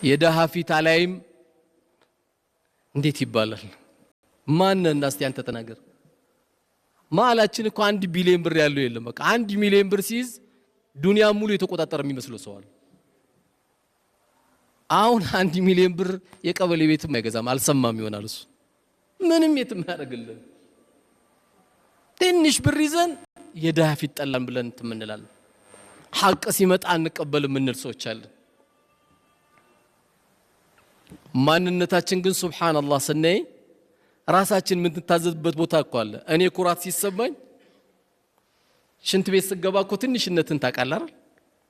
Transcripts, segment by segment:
የደሃ ፊት አላይም እንዴት ይባላል? ማነና እስቲ አንተ ተናገር። መሀላችን እኮ 1 ቢሊዮን ብር ያለው የለም። በቃ 1 ሚሊዮን ብር ሲይዝ ዱንያ ሙሉ የተቆጣጠረ የሚመስለው ሰው አለ። አሁን 1 ሚሊዮን ብር የቀበሌ ቤትም አይገዛም። አልሰማም ይሆናል እሱ ምንም የትም አያደርግልን። ትንሽ ብር ይዘን የድሃ ፊት ጠላን ብለን እንትን እንላለን። ሐቅ ሲመጣ አንቀበልም የምንል ሰዎች አለን። ማንነታችን ግን ሱብሃነላህ ስናይ ራሳችን የምንታዘዝበት ቦታ እኮ አለ። እኔ ኩራት ሲሰማኝ ሽንት ቤት ስገባ እኮ ትንሽነትን ታውቃለህ አይደል?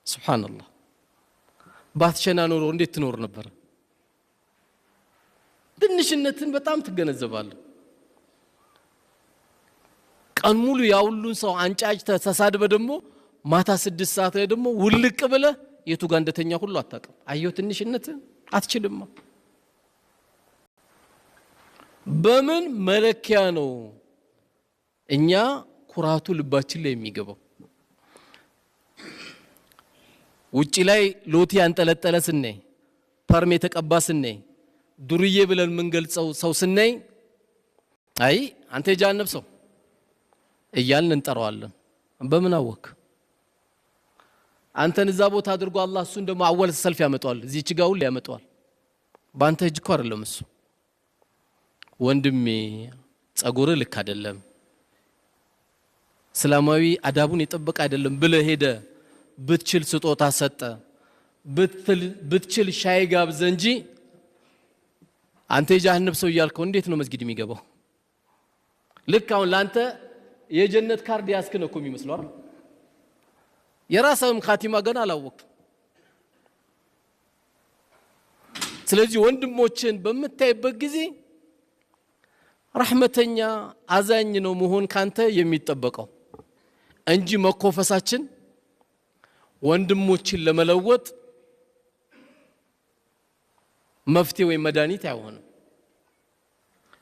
ሱብሃነላህ፣ ባትሸና ኖሮ እንዴት ትኖር ነበር? ትንሽነትን በጣም ትገነዘባለህ። ቀን ሙሉ ያ ሁሉን ሰው አንጫጭተህ ተሳድበህ ደግሞ ማታ 6 ሰዓት ላይ ደግሞ ውልቅ ብለህ የቱ ጋር እንደተኛ ሁሉ አታውቅም። አየሁ ትንሽነትን አትችልማ። በምን መለኪያ ነው እኛ ኩራቱ ልባችን ላይ የሚገባው? ውጪ ላይ ሎቲ ያንጠለጠለ ስናይ፣ ፐርም የተቀባ ስናይ፣ ዱርዬ ብለን የምንገልጸው ሰው ስናይ አይ አንተ የጀሃነም ሰው እያልን እንጠራዋለን። በምን አወክ? አንተን እዛ ቦታ አድርጎ አላህ እሱን ደግሞ أول ሰልፍ ያመጣዋል፣ እዚች ጋ ሁሉ ያመጣዋል። በአንተ እጅ እኮ አይደለም እሱ። ወንድሜ ጸጉርህ ልክ አይደለም፣ እስላማዊ አዳቡን የጠበቀ አይደለም ብለህ ሄደ ብትችል ስጦታ ሰጠ፣ ብትችል ሻይ ጋብዘ እንጂ አንተ የጀሃነም ሰው እያልከው እንዴት ነው መስጊድ የሚገባው? ልክ አሁን ለአንተ የጀነት ካርድ ያስክ ነው እኮ የሚመስለው አይደል? የራስህም ካቲማ ገና አላወቅም። ስለዚህ ወንድሞችን በምታይበት ጊዜ ረሕመተኛ አዛኝ ነው መሆን ካንተ የሚጠበቀው እንጂ መኮፈሳችን ወንድሞችን ለመለወጥ መፍትሄ ወይም መድኃኒት አይሆንም።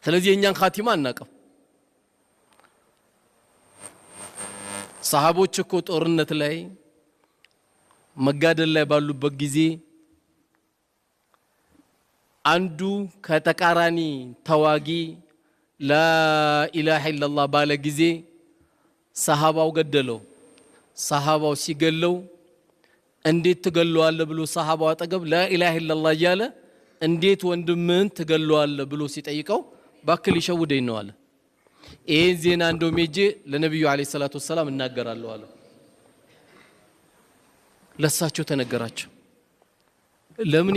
ስለዚህ የእኛን ካቲማ አናውቅም። ሰሃቦች እኮ ጦርነት ላይ መጋደል ላይ ባሉበት ጊዜ አንዱ ከተቃራኒ ተዋጊ ላኢላሃ ኢለላህ ባለ ጊዜ ሰሃባው ገደለው። ሰሃባው ሲገለው እንዴት ትገለዋለህ ብሎ ሰሃባው አጠገብ ላኢላሃ ኢለላህ እያለ እንዴት ወንድምህን ትገለዋለህ ብሎ ሲጠይቀው ባክህ ሊሸውደኝ ነው አለ። ይህን ዜና እንደውም ሄጄ ለነቢዩ ዓለይሂ ሰላቱ ወሰላም እናገራለሁ አለ። ለሳቸው ተነገራቸው። ለምን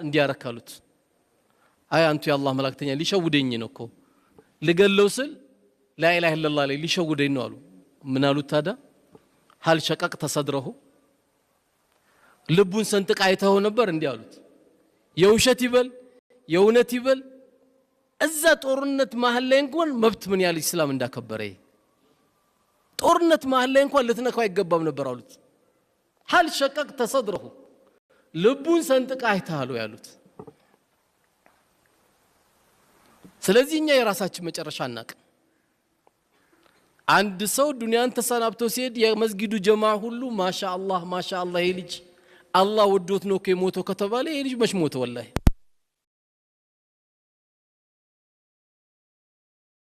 እንዲያረካሉት? አይ አንቱ የአላህ መላእክተኛ ሊሸውደኝ ነው እኮ ልገለው ስል ላኢላሃ ኢለላህ ላይ ሊሸውደኝ ነው አሉ። ምን አሉት ታዲያ? ሀል ሸቀቅተ ሰድረሁ፣ ልቡን ሰንጥቅ አይተኸው ነበር? እንዲህ አሉት። የውሸት ይበል የእውነት ይበል እዛ ጦርነት መሀል ላይ እንኳን መብት ምን ያህል ኢስላም እንዳከበረ ጦርነት መሀል ላይ እንኳን ልትነካው አይገባም ነበር አሉት። ሀል ሸቀቅተ ሰድረሁ፣ ልቡን ሰንጥቅ አይተሃል ያሉት። ስለዚህ እኛ የራሳችን መጨረሻ አናቅም። አንድ ሰው ዱንያን ተሰናብቶ ሲሄድ የመስጊዱ ጀማ ሁሉ ማሻአላህ ማሻአላህ ይሄ ልጅ አላህ ወዶት ነው እኮ የሞተው ከተባለ ይሄ ልጅ መች ሞተ? ወላሂ።